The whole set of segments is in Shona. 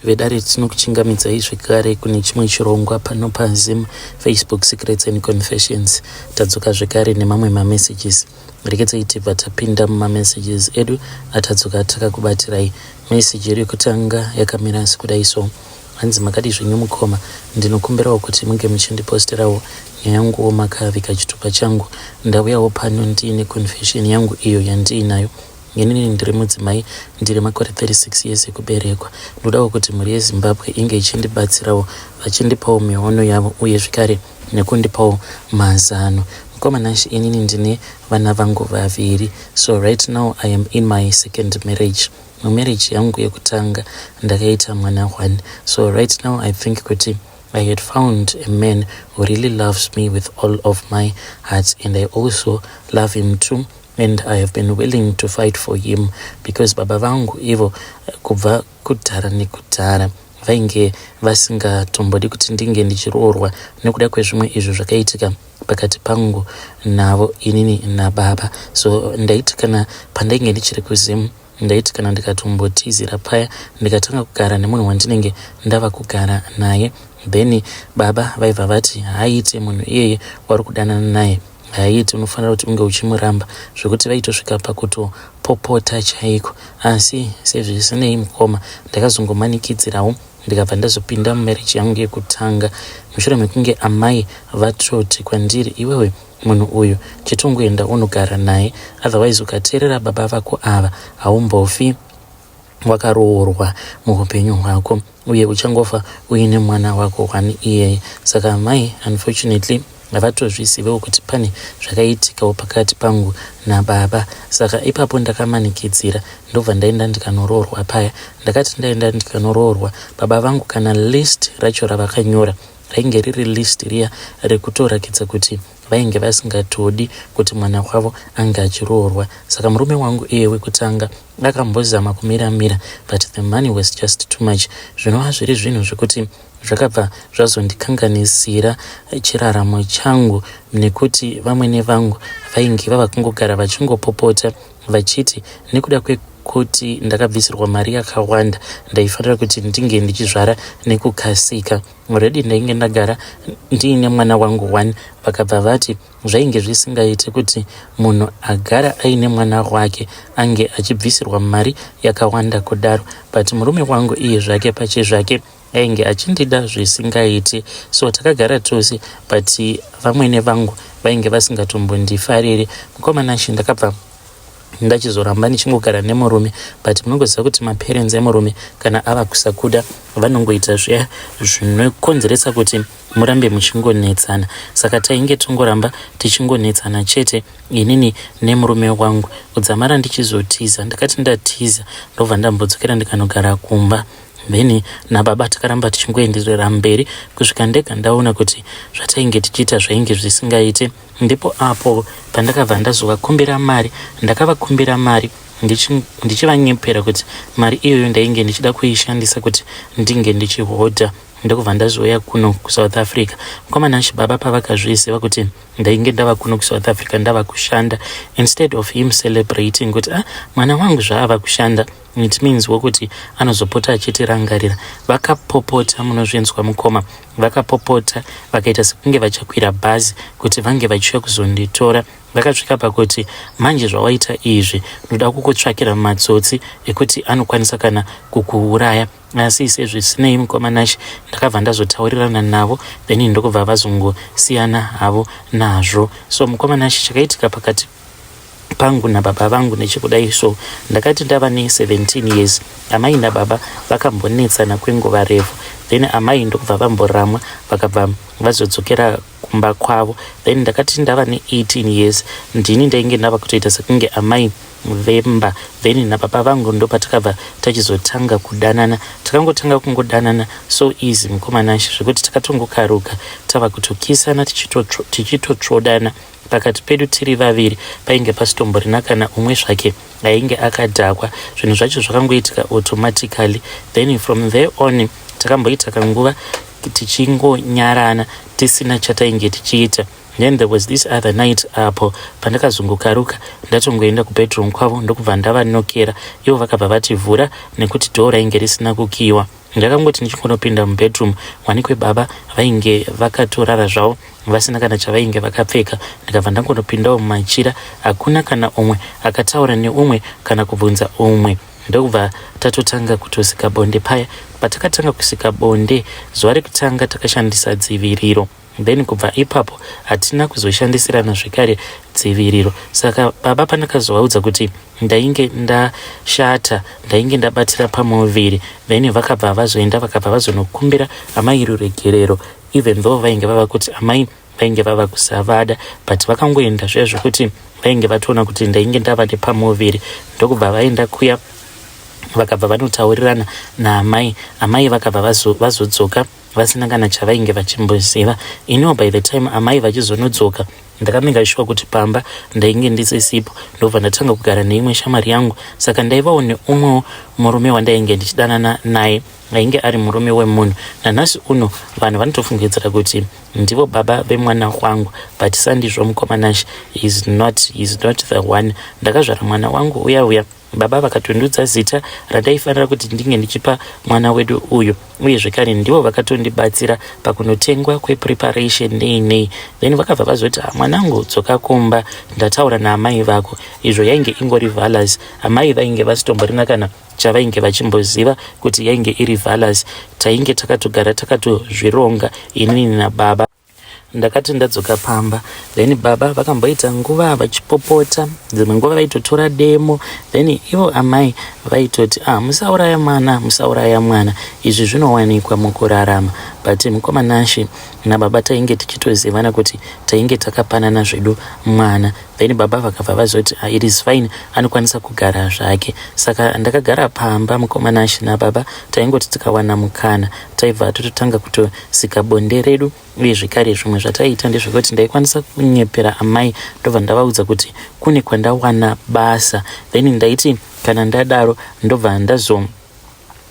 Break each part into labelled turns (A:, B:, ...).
A: Vedare tinokuchingamidzai zvekare kune chimwe chirongwa pano paZim Facebook Secrets and Confessions. Tadzoka zvekare nemamwe mamessages. Rekedzai tibva tapinda mumamessages edu atadzoka takakubatirai. Message yedu yekutanga yakamira sekudai so. Hanzi makadii zvenyu mukoma, ndinokumbirawo kuti munge muchindiposterawo nyaya yanguwo makavika chitupa changu. Ndauyawo pano ndiine confession yangu iyo yandiinayo. Inini ndiri mudzimai ndine makore 36 years ekuberekwa. Ndodawo kuti mhuri yeZimbabwe inge ichindibatsirawo vachindipawo miono yavo uye zvekare nekundipawo mazano. Mukoma Nash inini ndine vana vangu vaviri so right now I am in my second marriage. Mumarriage yangu yekutanga ndakaita mwana one so right now I think kuti I had found a man who really loves me with all of my heart and I also love him too and I have been willing to fight for him because baba vangu ivo kubva kudhara nekudhara vainge vasingatombodi kuti ndinge ndichiroorwa nekuda kwezvimwe izvo zvakaitika pakati pangu navo inini nababa. So ndaiti kana pandainge ndichiri kuZim ndaiti kana ndikatombotizira paya ndikatanga kugara nemunhu wandinenge ndava kugara naye then baba vaibva vati haaite munhu iyeye wari kudanana naye haaite unofanira kuti unge uchimuramba zvekuti vaitosvika pakutopopota chaiko. Asi sezvisinei mukoma ndakazongomanikidzirawo ndikabva ndazopinda mumarriage yangu yekutanga mushure mekunge amai vatoti kwandiri iwewe munhu uyu chitongoenda unogara naye otherwise ukateerera baba vako ava haumbofi wakaroorwa muhupenyu hwako uye uchangofa uine mwana wako one iyeye. Saka amai unfortunately havatozvizivewo kuti pane zvakaitikawo pakati pangu nababa. Saka ipapo ndakamanikidzira ndobva ndaenda ndikanoroorwa paya. Ndakati ndaenda ndikanoroorwa baba vangu kana list racho ravakanyora rainge riri list riya rekutorakidza kuti vainge vasingatodi kuti mwana wavo ange achiroorwa. Saka murume wangu iye wekutanga akambozama kumira mira but the money was just too much zvinova zviri zvinhu zvekuti zvakabva zvazondikanganisira chiraramo changu nekuti vamwene vangu vainge vava kungogara vachingopopota vachiti nekuda kwekuti ndakabvisirwa mari yakawanda ndaifanira kuti ndinge ndichizvara nekukasika. Already ndainge ndagara ndiine mwana wangu one vakabva vati zvainge zvisingaite kuti munhu agara aine mwana wake ange achibvisirwa mari yakawanda kudaro but murume wangu iye zvake pachezvake ainge achindida zvisingaiti so takagara tose but vamwene vangu vainge vasingatombondifariri. Mukoma Nashe ndakabva ndachizoramba ndichingogara nemurume but munongoziva kuti maparents emurume kana ava kusakuda vanongoita zviya zvinokonzeresa kuti murambe muchingonetsana. Saka tainge tongoramba tichingonetsana chete inini nemurume wangu kudzamara ndichizotiza. Ndakati ndatiza ndobva ndambodzokera ndikanogara kumba then nababa takaramba tichingoenderera mberi kusvika ndega ndaona kuti zvatainge tichiita zvainge zvisingaite. Ndipo apo pandakabva ndazovakumbira mari. Ndakavakumbira mari ndichivanyepera kuti mari iyoyo ndainge ndichida kuishandisa kuti ndinge ndichihodha ndokubva ndazouya kuno kuSouth Africa. Mukoma Nashe baba pavakazviziva kuti ndainge ndava kuno kuSouth Africa ndava kushanda, instead of him celebrating kuti ah mwana wangu zvaava kushanda it means wokuti anozopota achitirangarira, vakapopota munozvinzwa mukoma, vakapopota vakaita sekunge vachakwira bhazi kuti vange vachiuya kuzonditora. Vakasvika pakuti manje zvawaita izvi ndoda kukutsvakira matsotsi ekuti anokwanisa kana kukuuraya. Asi sezvisinei mukoma Nashe ndakabva ndazotaurirana navo then ndokubva vazongosiyana havo nazvo. So mukoma Nashe chakaitika pakati pangu nababa vangu nechekudai so ndakati ndava ne 17 years amai nababa vakambonetsana kwenguva refu then amai ndokubva vamboramwa vakabva vazodzokera kumba kwavo then ndakati ndava ne 18 years ndini ndainge ndava kutoita sekunge amai vemba then nababa vangu ndopatakabva tachizotanga kudanana. Takangotanga kungodanana so easy mukoma Nashe zvekuti takatongokaruka tava kutokisana tichitotsvodana pakati pedu tiri vaviri painge pasitomborina kana umwe zvake ainge akadhakwa. Zvinhu zvacho zvakangoitika automatically then from there on takamboita kanguva tichingonyarana tisina chatainge tichiita. Then there was this other night apo pandakazongokaruka ndatongoenda kubedroom kwavo ndokubva ndavanokera ivo vakabva vati vhura nekuti door rainge risina kukiwa. Ndakangoti ndichingonopinda mubedroom wanikwe baba vainge vakatorara zvavo vasina kana chavainge vakapfeka ndikabva ndangonopindawo mumachira. Hakuna kana umwe akataura neumwe kana kubvunza umwe ndokubva tatotanga kutosika bonde paya. Patakatanga kusika bonde zuva rekutanga takashandisa dziviriro. Then kubva ipapo hatina kuzoshandisirana zvekare dziviriro. Saka baba pandakazovaudza kuti ndainge ndashata, ndainge ndabatira pamuviri, then vakabva vazoenda vakabva vazonokumbira amai ruregerero even though vainge vava kuti amai vainge vava kusavada but vakangoenda zviya zvekuti vainge vatoona kuti ndainge ndava nepamuviri ndokubva vaenda kuya vakabva vanotaurirana naamai. Amai vakabva vazodzoka vasina kana chavainge vachimboziva. Iniwo by the time amai vachizonodzoka ndakameka shuwa kuti pamba ndainge ndisisipo ndobva ndatanga kugara neimwe shamwari yangu. Saka ndaivawo neumwewo murume wandainge ndichidanana naye ainge ari murume wemunhu. Nanhasi uno vanhu vanotofungidzira kuti ndivo baba vemwana wangu but sandizvo mukoma Nash is not, is not the one. Ndakazvara mwana wangu uya uya Baba vakatondiudza zita randaifanira kuti ndinge ndichipa mwana wedu uyu uye zvekare ndivo vakatondibatsira pakunotengwa kwepreparation nei nei. Then vakabva vazoti ah, mwanangu dzoka kumba ndataura naamai vako. Izvo yainge ingori valas. Amai vainge vasitomborina kana chavainge vachimboziva kuti yainge iri valas. Tainge takatogara takatozvironga inini nababa. Ndakati ndadzoka pamba then baba vakamboita nguva vachipopota dzimwe nguva vaitotora demo then ivo amai vaitoti ah musauraya mwana musauraya mwana izvi zvinowanikwa mukurarama but mukoma Nashe nababa tainge tichitozivana kuti tainge takapanana zvedu mwana then baba vakabva vazoti ah, it is fine anokwanisa kugara zvake saka ndakagara pamba mukoma Nashe nababa taingoti tikawana mukana taibva tototanga kutosika bonde redu uye zvekare zvimwe zvataiita ndezvekuti ndaikwanisa kunyepera amai ndobva ndavaudza kuti kune kwandawana basa then ndaiti kana ndadaro ndobva ndazo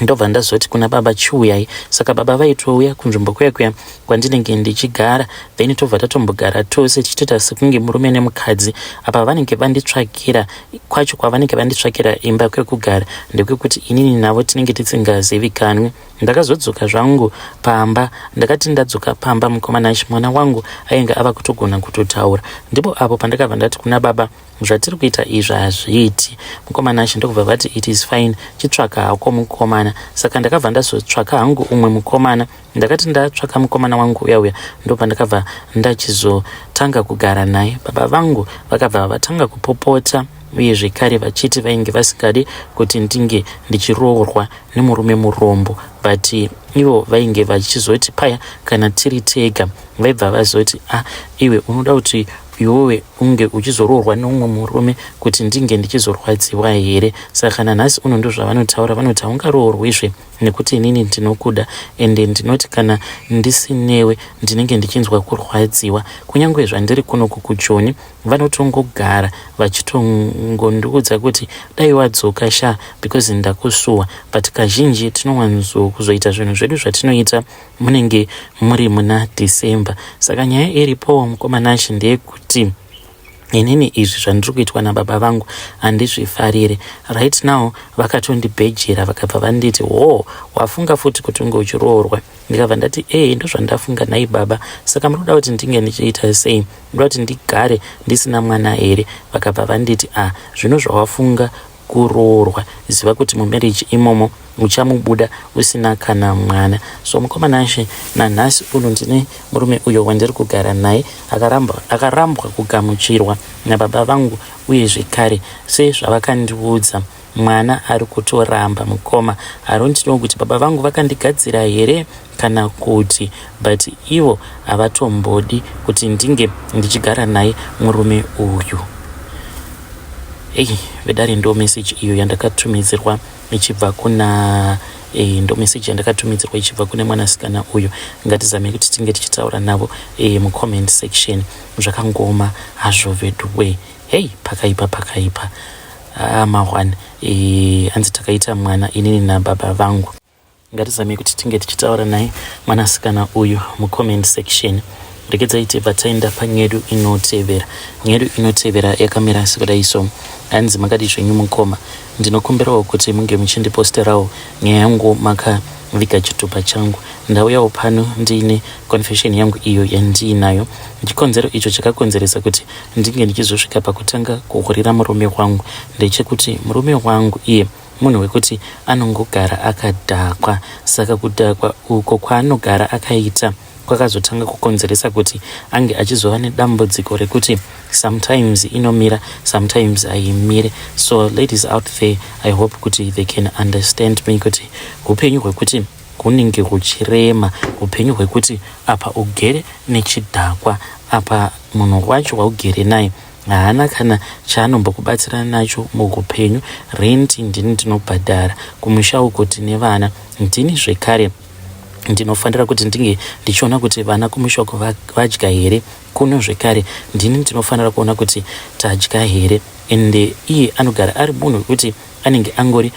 A: ndobva ndazoti kuna baba chiuyai saka baba vaitouya kunzvimbo kuya kuya kwandinenge ndichigara then tobva tatombogara tose tichitoita sekunge murume nemukadzi apa vanenge vanditsvakira kwacho kwavanenge vanditsvakira imba kwekugara ndekwekuti inini navo tinenge tisingazivikanwi Ndakazodzoka zvangu pamba. Ndakati ndadzoka pamba mukoma Nash mwana wangu ainge ava kutogona kutotaura. Ndipo apo pandakabva ndati kuna baba zvatiri kuita izvi hazviiti. Mukoma Nash ndokubva vati it is fine chitsvaka hako mukomana. Saka ndakabva ndazotsvaka hangu umwe mukomana. Ndakati ndatsvaka mukomana wangu uya uya ndopandakabva ndachizotanga kugara naye. Baba vangu vakabva vatanga kupopota uye zvekare vachiti vainge vasingadi kuti ndinge ndichiroorwa nemurume murombo but ivo vainge vachizoti paya kana tiri tega vaibva vazoti ah iwe unoda kuti iwewe unge uchizoroorwa neumwe murume kuti ndinge ndichizorwadziwa here saka kana nhasi uno ndozvavanotaura vanoti haungaroorwizve nekuti inini ndinokuda ende ndinoti kana ndisinewe ndinenge ndichinzwa kurwadziwa kunyange zvandiri kuno kukujoni Vanotongogara vachitongondiudza kuti dai wadzoka sha because ndakusuwa but kazhinji tinowanzo kuzoita zvinhu zvedu zvatinoita munenge muri muna December. Saka nyaya iripowo mukoma Nash ndeyekuti inini izvi zvandiri kuitwa nababa vangu handizvifarire. Right now vakatondibhejera vakabva vanditi hoo wafunga futi kuti unge uchiroorwa ndikabva ndati ee ndozvandafunga nhai baba saka muri kuda kuti ndinge ndichiita sei ndoda kuti ndigare ndisina mwana here vakabva vanditi ah zvino zvawafunga kuroorwa ziva kuti mumarriage imomo uchamubuda usina kana mwana so mukoma Nashe nanhasi uno ndine murume uyo wandiri kugara naye akarambwa akarambwa kugamuchirwa nababa vangu uye zvekare sezvavakandiudza Mwana ari kutoramba mukoma. I don't know kuti baba vangu vakandigadzira here kana kuti but ivo havatombodi kuti ndinge ndichigara naye murume uyu. Hey, vedare ndo message iyo yandakatumidzirwa ichibva kuna e, ndo message yandakatumidzirwa ichibva kune mwanasikana uyu. Ngatizamei kuti tinge tichitaura navo e, mucomment section. Zvakangoma hazvo veduwee. Hey, pakaipa pakaipa. Haa mahwan eh, hanzi takaita mwana inini nababa vangu. Ngatizamei kuti tinge tichitaura naye mwanasikana uyu mucomment section. Regedzai tibva taenda panyedu inotevera. Nyedu inotevera yakamira sekudai so. Hanzi makadii zvenyu mukoma. Ndinokumbirawo kuti munge muchindiposterawo nyaya yangu maka viga chitupa changu. Ndauyawo pano ndiine confession yangu iyo yandiinayo. Chikonzero icho chakakonzeresa kuti ndinge ndichizosvika pakutanga kuhurira murume wangu ndechekuti murume wangu iye munhu wekuti anongogara akadhakwa. Saka kudhakwa uko kwaanogara akaita kwakazotanga kukonzeresa kuti ange achizova nedambudziko rekuti sometimes inomira, sometimes haimire. So ladies out there, I hope kuti they can understand me kuti upenyu hwekuti hunenge huchirema, upenyu hwekuti apa ugere nechidhakwa, apa munhu wacho waugere naye haana kana chaanombokubatsira nacho muupenyu. Rent ndini ndinobhadhara, kumusha uko tine vana, ndini zvekare ndinofanira kuti ndinge ndichiona kuti vana kumusha uko vadya here, kuno zvekare ndini ndinofanira kuona kuti tadya here. Ende iye anogara ari munhu wekuti anenge angori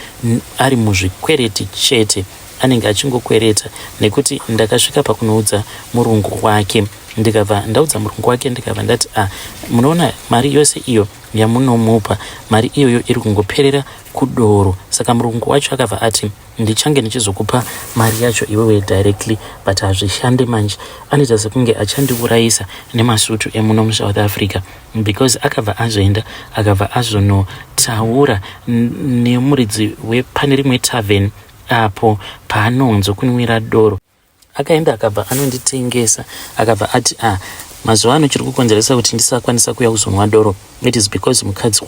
A: ari muzvikwereti chete, anenge achingokwereta. Nekuti ndakasvika pakunoudza murungu wake, ndikabva ndaudza murungu wake, ndikabva ndati, "A ah, munoona mari yose iyo yamunomupa, mari iyoyo iri kungoperera kudoro." Saka murungu wacho akabva ati, "Ndichange ndichizokupa mari yacho iwewe directly," but hazvishande manje. Anoita sekunge achandiurayisa nemasutu emuno muSouth Africa, because akabva azoenda, akabva azonotaura nemuridzi wepane rimwe tavern apo paanonzokunwira doro. Akaenda, akabva anonditengesa, akabva ati, "Ah, mazuva ano chiri kukonzeresa kuti ndisakwanisa kuuya kuzonwa doro, it is because mukadzi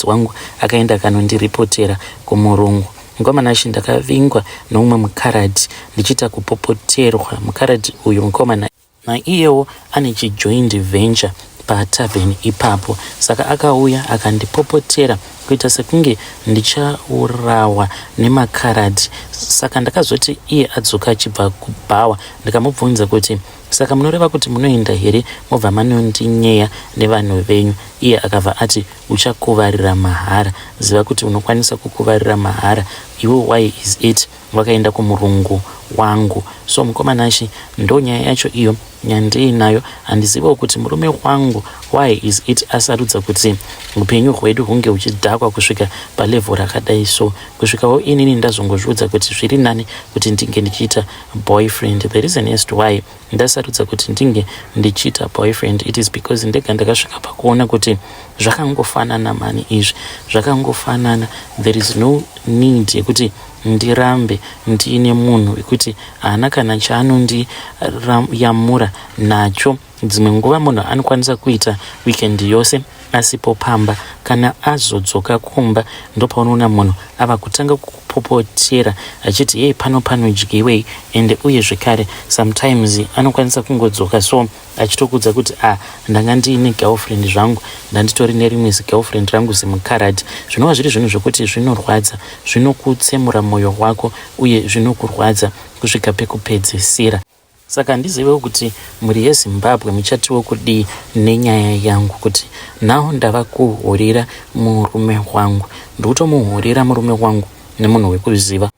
A: wangu akaenda akanondiripotera kumurungu." Mukomana, ndakavingwa noumwe mukaradhi ndichiita kupopoterwa. Mukaradhi uyu, mukomana, naiyewo ane chijoint venture patavheni ipapo. Saka akauya akandipopotera kuita sekunge ndichaurawa nemakaradhi. Saka ndakazoti iye adzoka achibva kubhawa, ndikamubvunza kuti, "Saka munoreva kuti munoenda here mobva manondinyeya nevanhu venyu?" Iye akabva ati, "Uchakuvarira mahara. Ziva kuti unokwanisa kukuvarira mahara iwe. Why is it wakaenda kumurungu wangu?" So mukomanashi, ndo nyaya yacho iyo yandiinayo. Handizivawo kuti murume wangu, why is it asarudza kuti upenyu hwedu hunge huchidhakwa kusvika palevel rakadai? So kusvikawo inini ndazongozviudza kuti zviri nani kuti ndinge ndichiita boyfriend. The reason as to why ndasarudza kuti ndinge ndichiita boyfriend, it is because ndega ndakasvika pakuona kuti zvakangofanana mani izvi, zvakangofanana. There is no need yekuti ndirambe ndiine munhu wekuti haana kana chaanondiyamura nacho. Dzimwe nguva munhu anokwanisa kuita weekend yose asipo pamba. Kana azodzoka kumba, ndopaunoona munhu ava kutanga kupopotera achiti, "Yei, pano panodyiwei?" Ende uye zvekare sometimes anokwanisa kungodzoka so achitokudza kuti, "A ah, ndanga ndiine girlfriend zvangu, ndanditori nerimwe zigirlfriend rangu zimukaradhi." Zvinova zviri zvinhu zvokuti zvinorwadza, zvinokutsemura mwoyo wako uye zvinokurwadza kusvika pekupedzisira. Saka handizivewo kuti mhuri yeZimbabwe muchatiwo kudii nenyaya yangu, kuti nhau ndava kuhurira murume wangu. Ndikutomuhurira murume wangu nemunhu wekuziva.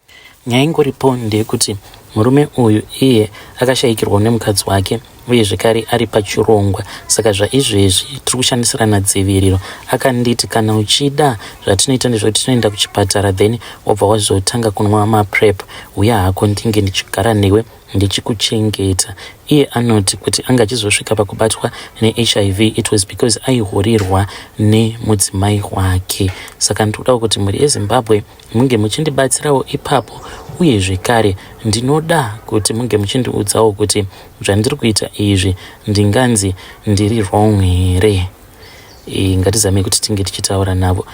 A: Nyaya ingoripo ndeyekuti murume uyu iye akashayikirwa nemukadzi wake, uye zvekare ari pachirongwa. Saka zvaizvezvi tiri kushandisirana dziviriro. Akanditi, "Kana uchida, zvatinoita ndezvekuti tinoenda kuchipatara, then wobva wazotanga kunwa maPrEP. Uya hako ndinge ndichigara newe ndichikuchengeta." Iye anoti kuti anga achizosvika pakubatwa neHIV, it was because aihurirwa nemudzimai wake. Saka ndinodawo kuti mhuri yeZimbabwe munge muchindibatsirawo ipapo, uye zvekare ndinoda kuti munge muchindiudzawo kuti zvandiri kuita izvi ndinganzi ndiri wrong here. Ngatizamei kuti tinge tichitaura navo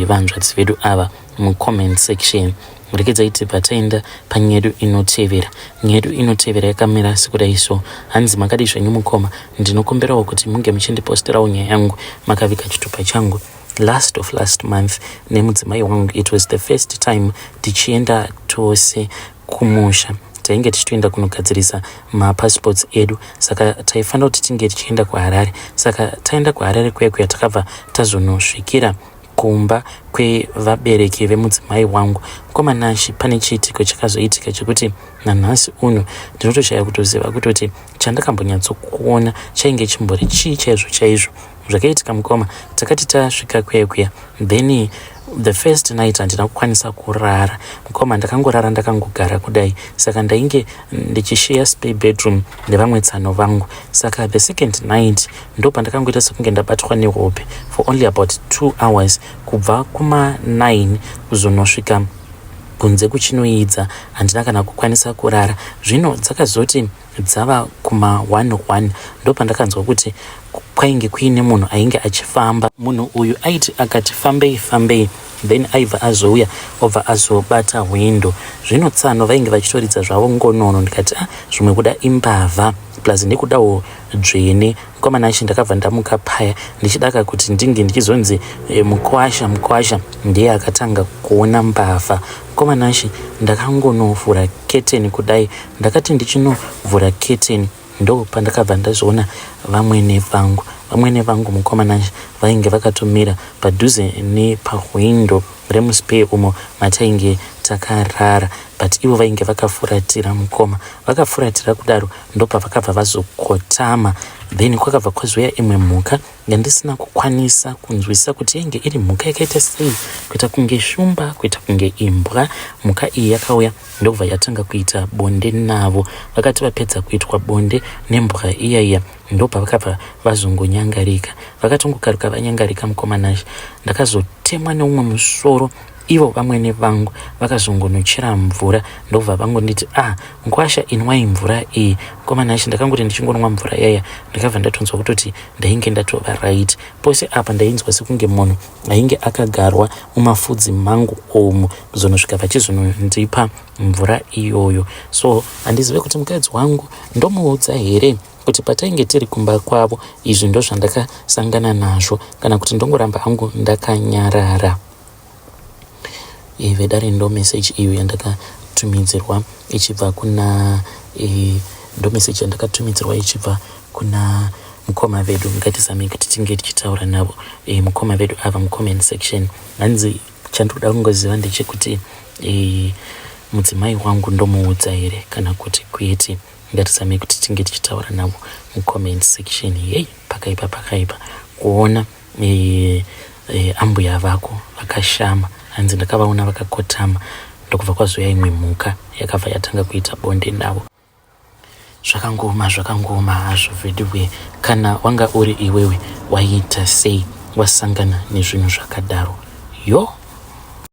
A: vanzvadzi vedu ava mucomment section. Rekedzai tibva taenda panyaya yedu inotevera. Nyaya yedu inotevera yakamira sekudai so. Hanzi, "Makadi zvenyu mukoma? Ndinokumbirawo kuti munge muchindiposterawo nyaya yangu makavika chitupa changu. Last of last month nemudzimai wangu, it was the first time tichienda tose kumusha. Tainge tichitoenda kunogadzirisa mapassports edu, saka taifanira kuti tinge tichienda kuHarare. Saka taenda kuHarare kuya kuya, takabva tazonosvikira kumba kwevabereki vemudzimai wangu. Mukomanashi, pane chiitiko chakazoitika chekuti nanhasi uno ndinotoshaya kutoziva kutoti chandakambonyatsokuona chainge chimbori chii chaizvo chaizvo. Zvakaitika, mukoma, takati tasvika kuya kuya, then The first night handina kukwanisa kurara mukoma, ndakangorara ndakangogara kudai. Saka ndainge ndichisheya spare bedroom nevamwe tsano vangu. Saka the second night ndo pandakangoita sekunge ndabatwa nehope for only about 2 hours, kubva kuma9 kuzonosvika kunze kuchinoidza, handina kana kukwanisa kurara. Zvino dzakazoti dzava kuma11 ndo pandakanzwa kuti kwainge kuine munhu ainge achifamba. Munhu uyu aiti akati fambei fambei, then aibva azouya, obva azobata hwindo. Zvino tsano vainge vachitoridza zvavo ngonono. Ndikati, "Ah, zvimwe kuda imbavha, plus nekudawo dzvene." Mukomana achi, ndakabva ndamuka paya ndichidaka kuti ndinge ndichizonzi mukwasha, mukwasha ndiye akatanga kuona mbavha. Mukomana achi, ndakangonovhura keteni kudai. Ndakati ndichinovhura keteni, ndo pandakabva ndazoona vamwene vangu. Vamwene vangu, mukomana, vainge vakatomira padhuze nepahwindo remuspare umo matainge takarara, but ivo vainge vakafuratira, mukoma. Vakafuratira kudaro, ndopavakabva vazokotama. Then kwakabva kwazouya imwe mhuka yandisina kukwanisa kunzwisisa kuti yainge iri mhuka yakaita sei, kuita kunge shumba, kuita kunge imbwa. Mhuka iyi yakauya, ndokubva yatanga kuita bonde navo. Vakati vapedza kuitwa bonde nembwa iya iya, ndopavakabva vazongonyangarika. Vakatongokaruka vanyangarika, mukomanashe, ndakazotemwa neumwe musoro. Ivo vamwene vangu vakazongonochera mvura, ndobva vangonditi, "Ah, mukwasha, inwai mvura iyi." Mukomana, ndakangoti ndichingonwa mvura yaya, ndakabva ndatonzwa kutoti ndainge ndatova right. Pose apa ndainzwa sekunge munhu ainge akagarwa mumafudzi mangu omu, kuzonosvika vachizonondipa mvura iyoyo. So handizive kuti mukadzi wangu ndomuudza here kuti patainge tiri kumba kwavo izvi ndo zvandakasangana nazvo, kana kuti ndongoramba hangu ndakanyarara. Vedare, ndo message iyo yandakatumidzirwa ichibva kuna ndo message yandakatumidzirwa ichibva kuna mukoma vedu. Ngatizamei kuti tinge tichitaura navo mukoma vedu ava mucomment section. Hanzi chandinoda kungoziva ndechekuti mudzimai wangu ndomuudza here kana kuti kwete. Ngatizamei kuti tinge tichitaura navo mucomment section. Yei, pakaipa, pakaipa kuona ambuya vako vakashama. Hanzi ndakavaona vakakotama, ndokubva kwazoya imwe mhuka yakabva yatanga kuita bonde navo. Zvakangoma, zvakangoma hazvo veduwe. Kana wanga uri iwewe, waiita sei wasangana nezvinhu zvakadaro? Yo.